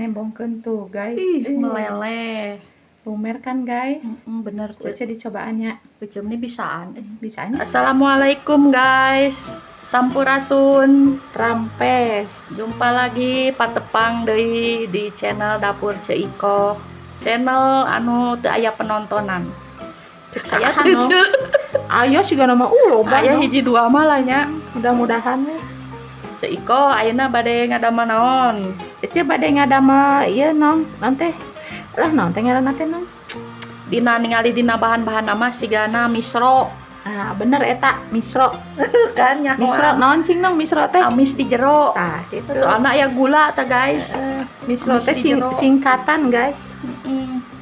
Nembongkeun tuh, guys. Ih, meleleh. Lumer kan, guys? Bener, Ceu dicobaannya. Ceu ini bisaan. Bisanya. Assalamualaikum, guys. Sampurasun. Rampes. Jumpa lagi patepang deui di channel Dapur Ceu Ikoh. Channel anu teu aya penontonan. Cek Aya saha teu, no? Ceu? Ayo siga nama loba. Aya no. hiji dua mah lah nya. Mudah-mudahan we. Ceu Ikoh ayeuna bade ngadamel naon? Ceu bade ngadamel ieu nong, naon teh? Lah, naon teh ngaranna teh, nong? Dina ningali dina bahan-bahan mah sigana misro. Ah, bener eta, misro. Kan nya. Misro naon cing, nong, misro teh? Amis di jero. Tah, gitu. Soalna aya gula tah, guys. Misro Amis teh di jero. Singkatan, guys.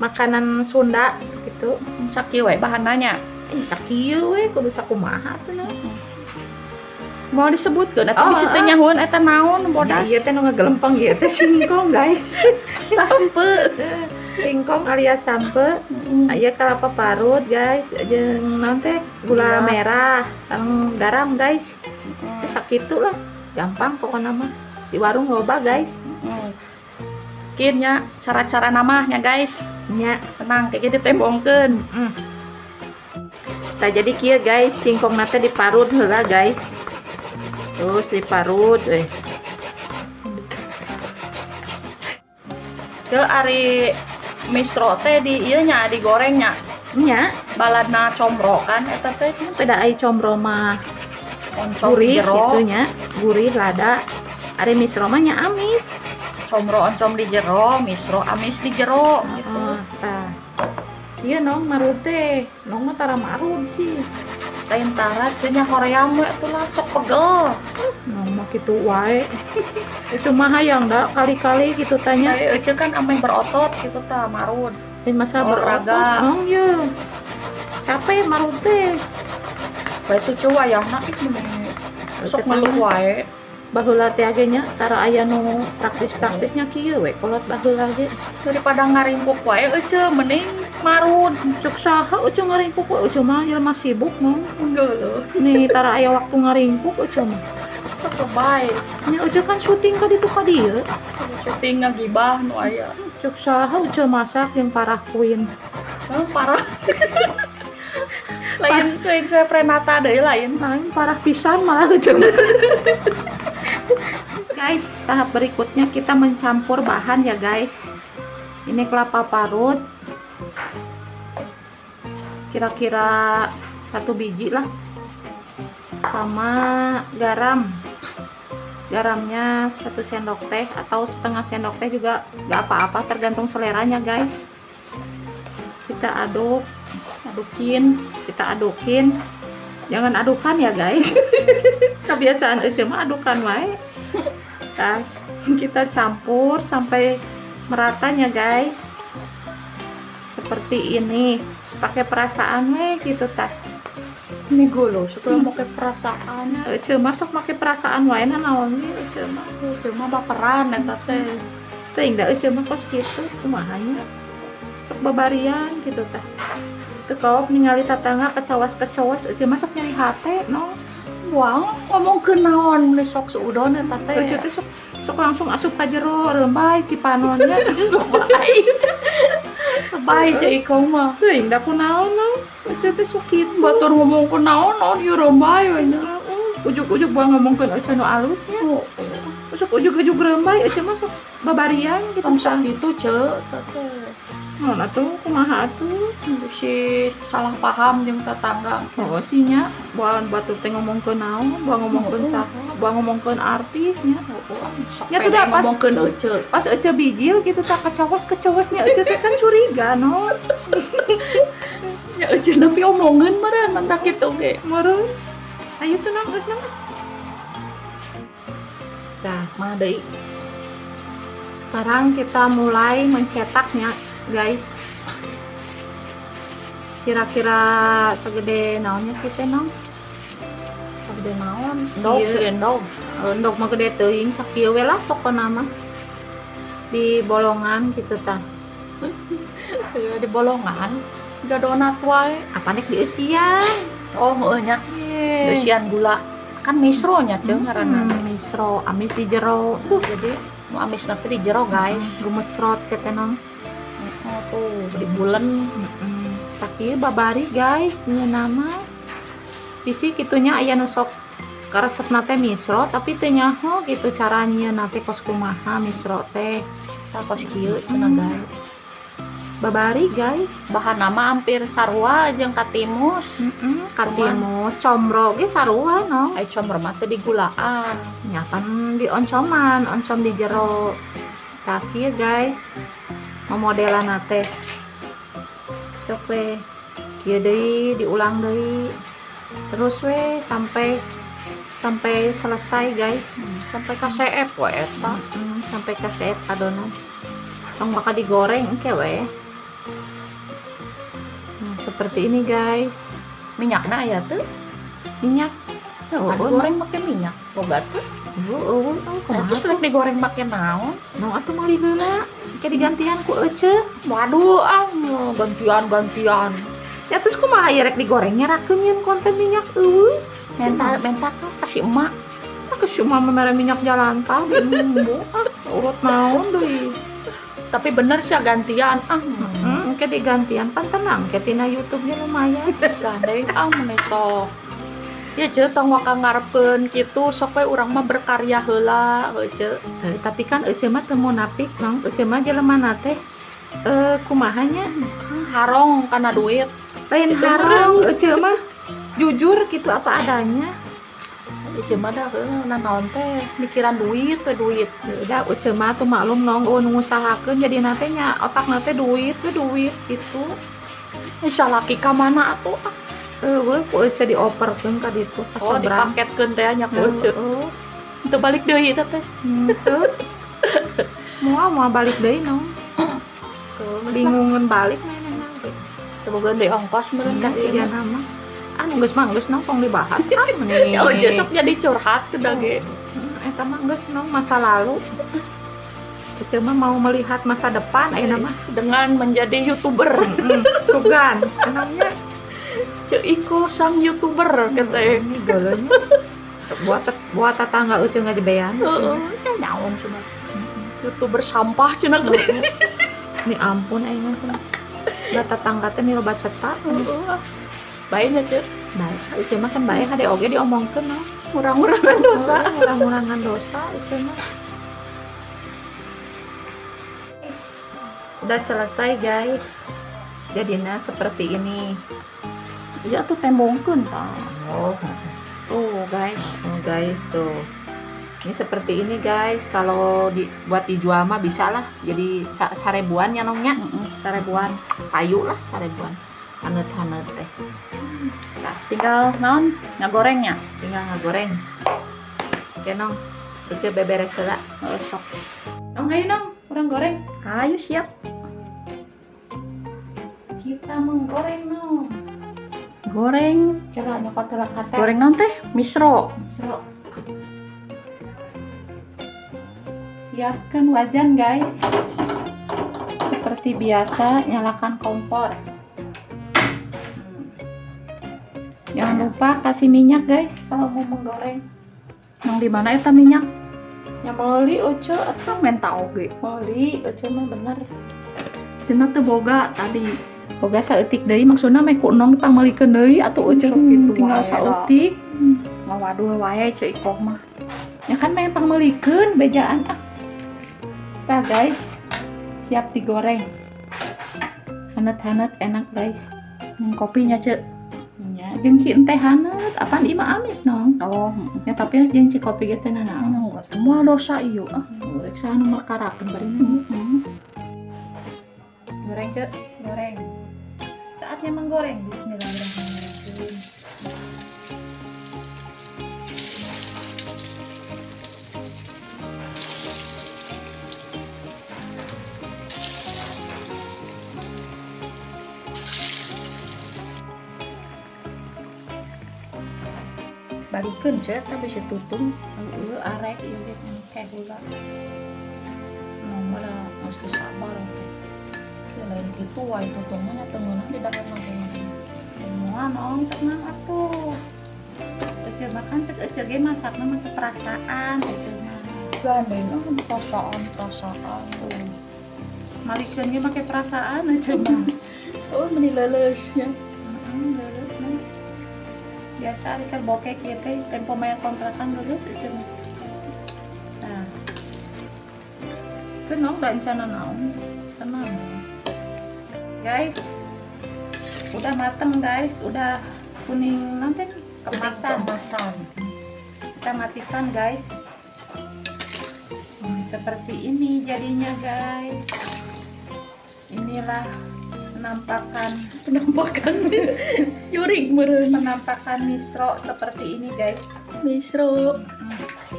Makanan Sunda gitu. Sakieu we bahanna. Ih, sakieu we kudu sakumaha tuh, nong? Mau disebutkeun atuh Oh, bisi teu heeh. nyahoeun eta naon bodas. Ya, ieu teh nu ngagelempeng ieu teh singkong, guys. Sampe. Singkong alias sampe. Aya kelapa parut, guys, jeung naon teh, gula Gula. Merah, sareng garam, guys. Teh sakitu lah. Gampang pokoknya mah. Di warung loba, guys. Kin nya cara-cara namanya, guys. Nya. Tenang kayak gitu ditembongkeun. Tah, jadi kieu, guys, singkong teh diparut heula, guys. Terus diparut eh. Ke ari misro teh di ieu nya digorengnya. Nya, Baladna comro kan eta teh. Beda ai comro mah oncom gurih di jero. Gitu nya, gurih lada. Ari misro mah nya amis. Comro oncom di jero, misro amis di jero gitu. Heeh, tah. Ieu nong marut teh, nong mah tara marut sih. Lain tara teu nya hoream we atuh lah sok pegel. Nong mah kitu wae. Itu mah hayang da kali-kali gitu tanya. Saya ece kan ameh berotot gitu tah marut. Di masa Olahraga. berotot, nong ye. Capek marut teh. Bae tuh ceu wayahna ih meni sok ngeluh wae. Baheula teh age nya tara aya nu praktis-praktisnya kieu we kolot baheula ge. Daripada ngaringkuk wae ece mending marut. Cuk saha ece ngaringkuk we, ece mah jelema sibuk, nong. Geuleuh. Nih tara aya waktu ngaringkuk ece mah. Sok lebay. Nya ece kan syuting ka ditu ka dieu. Syuting ngagibah nu aya. Cuk saha ece masak jeung parah queen. Oh, parah. Lain lain saya Prenata deui lain. Lain parah pisan malah ece. Guys, tahap berikutnya kita mencampur bahan ya, guys. Ini kelapa parut. Kira-kira 1 biji lah. Sama garam. Garamnya 1 sendok teh atau setengah sendok teh juga nggak apa-apa, tergantung seleranya, guys. Kita aduk, Adukin. Kita adukin. Jangan adukan ya, guys. Kebiasaan ece mah adukan wae. Nah, kita campur sampai meratanya, guys. Seperti ini. Pakai perasaan we gitu tah. Ini golo, setelah pakai perasaan. Ece masuk pakai perasaan wae na naon ge ece mah. Ece mah baperan eta teh. Teuing da ece mah kos kitu kumaha nya. Sok babarian gitu tah. Teu kaop ningali tatangga kecawas-kecawas ece masuk nyeri hate no. Buang ngomongkeun naon meni sok suudon eta teh. Ece teh sok langsung asup ka jero rembay cipanonnya. Lebay. Lebay Ceu Ikoh mah. Teuing da kunaon no. Ece teh sok kitu. Batur ngomongkeun naon naon ieu rembay we nya. Ujuk-ujuk buang ngomongkeun ece nu alusnya. Sok ujuk-ujuk rembay ece mah sok babarian gitu. Tong sok kitu Ceu eta teh. Naon atuh kumaha atuh? Si salah paham jeung tetangga. Oh sih nya, buang batur teh ngomongkeun naon, buang ngomongkeun saha, buang ngomongkeun artis nya. Sok Nya tuh pede dah pas ngomongkeun ece. Pas ece bijil gitu tak kecawas-kecawasnya ece teh kan curiga no. Nya ece lebih omongan meureun mantak kitu ge. Meureun. Ayo tuh nang geus nang. Tah, mah deui. Sekarang kita mulai mencetaknya, guys. Kira-kira segede naonnya kita, nong? Segede naon? Endog, Iya. segede endog. Endog mah gede teuing sakieu we lah pokona mah. Di bolongan gitu tah. Segede di bolongan. Udah donat wae. Apa nek dieusian? Oh, heueuh nya. Ye. Dieusian gula. Kan misro nya ceu ngaranna. Misro, amis di jero. Jadi Nu amisna teh di jero guys. Gumecrot teh nong. Oh, tuh di bulan. Tah kieu babari guys nyieunna mah. Bisi kitunya aya nu sok karesepna teh misro tapi teu nyaho gitu cara nyieunna teh kos kumaha misro teh. Tah kos kieu cenah guys. Babari guys. Bahan nama hampir sarua jeung katimus. Katimus combro ge sarua no. Ai combro mah teu digulaan. Nya pan dioncoman, oncom di jero. Tah kieu guys. Momodelan teh. Sok we kieu deui diulang deui. Terus we sampai selesai guys. Sampai ka seep we eta. Sampai ka seep adonan. Tong bakal digoreng engke we. Nah, seperti ini guys. Minyakna aya teu? Minyak. Oh, goreng make minyak. Boga teu? Heueuh, kumaha? Terus rek digoreng make naon? Naon atuh meuli heula. Engke digantian ku ece. Waduh, ah gantian-gantian. Ya terus kumaha ieu rek digorengnya rakeun nyeun konten minyak eueuh. Menta ka si emak. Ah, ke si emak mere minyak jalantah bumbu ah urut naon deui. Tapi bener sih gantian ah. Engke digantian pan tenang ke tina YouTube-nya lumayan. Gandeng ah meni sok. Ya ce tong waka ngarepkeun kitu sok we urang mah berkarya heula heuh ce. Tapi kan ece mah teu munafik nong, ece mah jelema teh kumaha nya harong kana duit. Lain harong ece mah jujur gitu apa adanya. Ece mah dah nanaon teh mikiran duit we duit. Udah ece mah tuh maklum nong nu ngusahakeun jadi nate nya otak nate duit we duit gitu. Salaki ka mana atuh? Eueuh ku ece dioperkeun ka ditu ka oh, sobrang. Dipaketkeun teh nya ku ece. Teu balik deui eta teh. Henteu. Moal balik deui nong. Bingungeun balik manehna ge. Teu boga deui ongkos meureun ka ieu nama. Anu geus mah geus nong tong dibahas ah mending. Oh, sok jadi curhat teh ge. Eta mah geus nong masa lalu. Ece mah mau melihat masa depan ayeuna mah dengan menjadi YouTuber. Sugan, enamnya Ceu Iko sang YouTuber kata ini golonnya. Buat tetangga Ece ngajebean. Heeh, nyaon cuma. YouTuber sampah cenah. Ini ampun aing mah. Da tetangga teh ni loba cetak. Heeh. Bae nya Ceu. Bae, Ece mah kan bae hade oge diomongkeun no. Ngurang-ngurangan dosa. Ngurang-ngurangan dosa Ece mah. Udah selesai guys. Jadinya seperti ini. Ya tuh tembongkeun tah. Oh. Tuh guys. Oh guys tuh. Ini seperti ini guys. Kalau buat dijual mah bisa lah. Jadi sarebuan ya nongnya. Sarebuan. Payu lah sarebuan. Hanet-hanet teh. Nah, tinggal naon ngagorengnya. Tinggal ngagoreng. Oke nong. Ece beberes heula. Oh, sok. Nong hayu nong, urang goreng. Hayu siap. Kita menggoreng nong. Goreng. Coba nyokot heula kate. Goreng naon teh? Misro. Misro. Siapkan wajan guys. Seperti biasa nyalakan kompor. Jangan lupa kasih minyak guys kalau mau menggoreng. Yang di mana eta minyak? Yang meuli Uce atau menta oge. Meuli Uce mah bener. Cenah teu boga tadi. Boga saeutik deui maksudna meh ku nong dipangmeulikeun deui atuh Uce gitu tinggal saeutik. Ngawaduh wae Ceu Ikoh mah. Ya kan meh pangmeulikeun bejaan ah. Tah guys, siap digoreng. Hanet-hanet enak guys. Yang kopinya Ceu. Nya jeung ci teh hanet, apaan ieu mah amis nong. Oh, ya tapi jeung ci kopi ge teh nanaon. Semua dosa ieu ah. Rek saha nu merkarakeun bari. Goreng Ceu, goreng. Saatnya menggoreng. Bismillahirrahmanirrahim. Balikeun Ceu eta bisi tutung. Heueuh arek ieu ge engke heula. Mun mah geus teu sabar teh. Ya lain kitu wae tutungna nya teu ngeunah di dahar mah. Moal nong tenang atuh. Ece makan cek ece ge masakna mah perasaan ece mah. Gandeng perasaan. Malikeun ge make perasaan aja mah. Oh, meni leuleusnya. Leuleus mah. Biasa ari keur bokek ieu teh tempo mayar kontrakan leuleus aja mah. Nah. Keun naon da encana naon. Tenang. Guys. Udah mateng guys, udah kuning nanti kemasan. Kita matikan guys. Seperti ini jadinya guys. Inilah penampakan jurig meureun. Penampakan misro seperti ini guys. Misro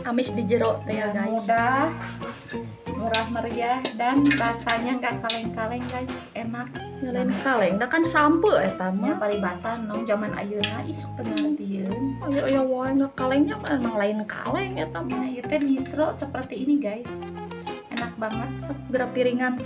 amis di jero teh ya guys. Mudah, murah meriah dan rasanya nggak kaleng-kaleng guys, enak. Lain kaleng, da kan sampe eta mah. Paribasan nong zaman ayeuna isuk teu ngartieun. Aya aya wae nggak kalengnya mah emang lain kaleng eta mah. Ieu teh misro seperti ini guys. Enak banget. Sok geura piringan.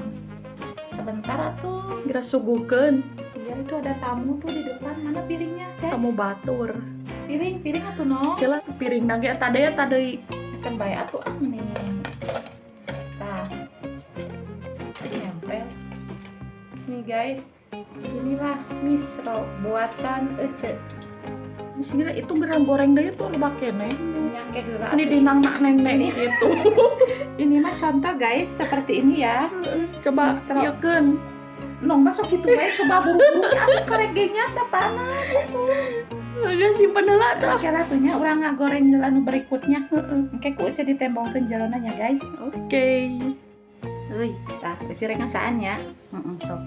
Sebentar atuh. Geura suguhkeun. Iya, itu ada tamu tuh di depan. Mana piringnya, guys? Tamu batur. Piring atuh no. Kela piring na ge eta deui eta deui. Keun bae atuh ah mending. Tah. Nempel. Nih guys, inilah misro buatan Ece. Misalnya itu gerang goreng deh itu loba keneh. Nyangke heula. Ini dinang nak nenek gitu. Ini mah contoh guys, seperti ini ya. Coba ieukeun. Nong masuk gitu bae coba buru-buru atuh karek ge nyata panas atuh. Geus simpen heula tah. Oke lah tuh nya urang ngagoreng heula nu berikutnya. Heeh. Engke ku Ece ditembongkeun jerona nya guys. Oke. Euy, tah Ece rek ngasaan nya. Heeh, sok.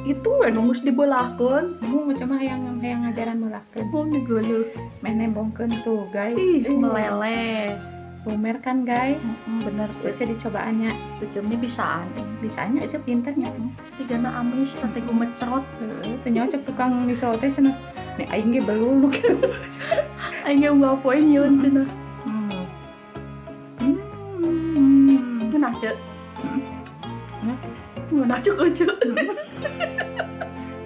Itu we nu geus dibeulahkeun. Mu cuma hayang ngajaran meulahkeun. Oh, digeuleuh. Meh nembongkeun tuh guys. Ih, meleleh. Lumer kan guys. Bener Ece dicobaannya. Ece ini bisaan. Bisanya Ece pinternya. Tigana amis teh gumecrot. Heeh, teu nyaho cek tukang misro teh cenah. Nih aing ge belul gitu. Aing ge unggal poe nyieun cenah. Ngeunah Cek. Ngeunah cek Ece.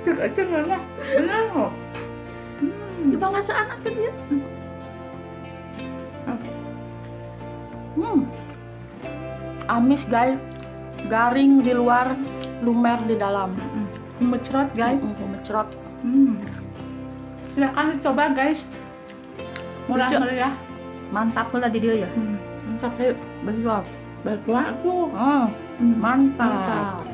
Cek Ece ngeunah. Bener kok. Coba ngasaan atuh dia. Amis guys, garing di luar, lumer di dalam. Mecrot guys. Mecrot. Silakan dicoba guys. Murah meriah. Mantap lah di dia ya. Mantap ya. Betul. Betul aku. Mantap.